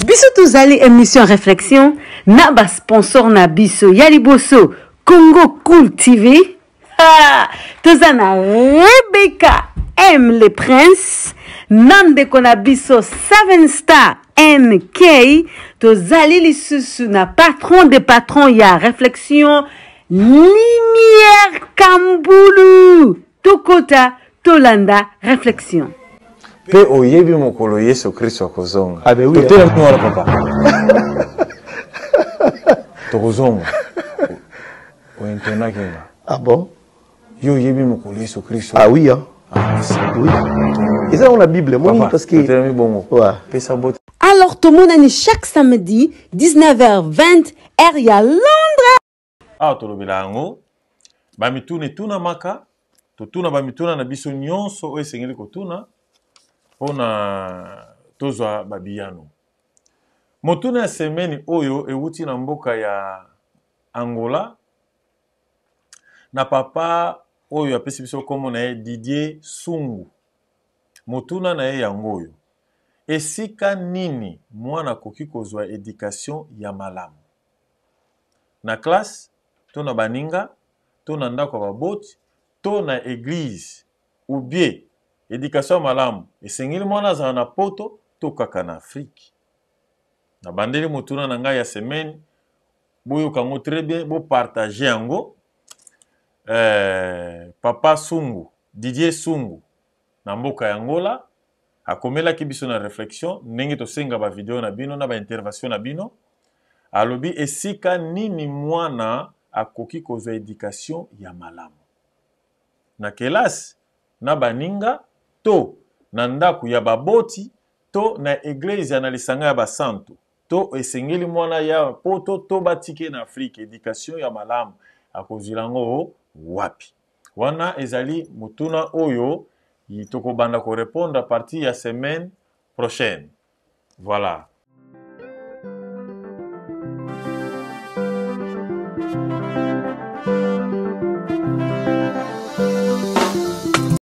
Biso tozali émission réflexion na ba sponsor na biso ya liboso Congo Cool TV. Ha! Toza na Rebecca M le Prince na ndeko na biso 7 Star NK. Tozali lisusu na patron de patron ya réflexion Lumière Kambulu. Tokota tolanda réflexion. Mpe oyebi mokolo Yesu Kristo akozonga. Ah ben oui. Totelemi wana papa. Tokozonga. Ointonaki nga. Ah bon? Yo oyebi mokolo Yesu Kristo. Ah oui hein. Ah, oui. Eza yango na Bible, moni parce que totelemi bongo. Ouais. Pesa bote. Alors tomonani chaque samedi 19h20 heure ya Londres. Awa tolobela yango, bamituna etunamaka, totuna bamituna na biso nyonso oyo esengeli kotuna mpo na tozwa babiyano. Motuna ya semeni oyo ewuti na mboka ya Angola na papa oyo apesi biso nkombo na ye Didier Sungu. Motuna na ye yango oyo, esika nini mwana akoki kozwa education ya malamu? Na classe to na baninga to na ndako ya baboti to na eglise ou bien education ya malamu esengeli mwana azala na poto to kaka na Afrique? Nabandeli motuna na ngai ya semaine, boyoka yango très bien, bo partager yango. Eh, papa Sungu, Didier Sungu na mboka ya Angola akomelaki biso na reflexion ndenge tosenga ba video na bino na ba intervention na bino. Alobi esika nini mwana akoki kozwa education ya malamu? Na kelasi, na baninga to na ndako ya baboti to na eglezia na lisanga ya basantu to esengeli mwana aya poto to batike ye na Afrique? Education ya malamu akozwila yango wapi? Wana ezali motuna oyo tokobanda ko repondre à partir ya semaine prochaine. Voilà.